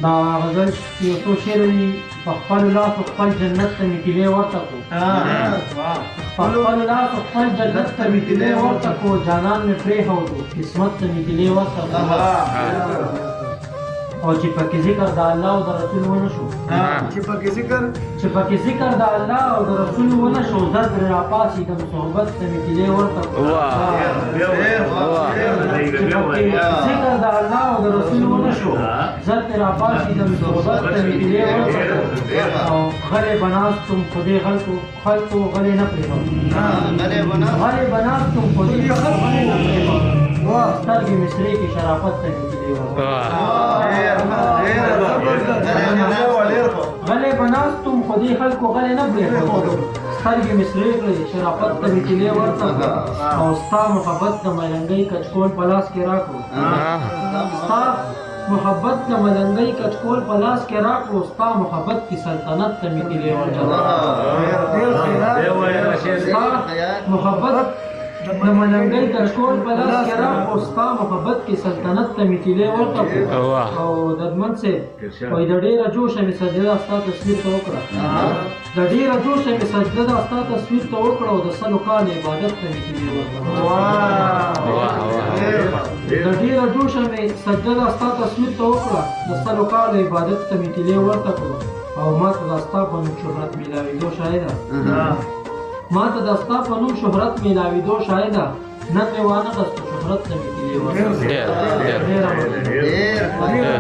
دا غزل چې یو څو شعر دي. په خپلو لاسو خپل جنت ته مې کیلې ورته کړو، په خپلو لاسو خپل جنت ته مې کیلې ورته کړو، جانان مې پرېښودو قسمت ته مې کیلې ورته کړو. او چې پکې ذکر د الله او د رسول ونه شو، چې پکې ذکر، چې پکې ذکر د الله او د رسول ونه شو، زر پرې راپاڅېدم صحبت ته مې کیلې ورته کړو. چې پکې ذکر د الله او د رسول ونه شو، زر پرې راپاڅېدم صحبت ته مې کیلې ورته کړو. او غلې به ناستم خو دې خلکو غلې نه پرېښودم، غلې به ناستم خو دې خلکو غلې نه پرېښودم، سترګې مې سرې کې شرافت ته مې کیلې ورته. غلې به ناستم خو دې خلکو غلې نه پرېښودم، سترګې مې سرې کړې شرافت ته مې کیلې ورته. او ستا محبت د ملنګۍ کچکول په لاس کې راکړو، ستا محبت د ملنګۍ کچکول په لاس کې راکړو، ستا محبت کې سلطنت ته مې کیلې ورته. ستا محبت د ملنګۍ کچکول په لاس کې راکړو، ستا محبت کې سلطنت ته مې کیلې ورته. او دردمن صاحب وایي د ډېره جوشه مې سجده ستا تصویر ته وکړه، د ډېره جوشه مې سجده ستا تصویر ته وکړه، او د 100 کالو عبادت ته مې کیلې ورته. د ډېره جوشه مې سجده ستا تصویر ته وکړه، د 100 کالو عبادت ته مې کیلې ورته کړو. او ما ته د ستا په نوم شهرت میلاوېدو شاهده، ما ته د ستا په نوم شهرت میلاوېدو شاهده، نن مې وانه غستو شهرت ته مې کیلې ورته. ډېره مننه.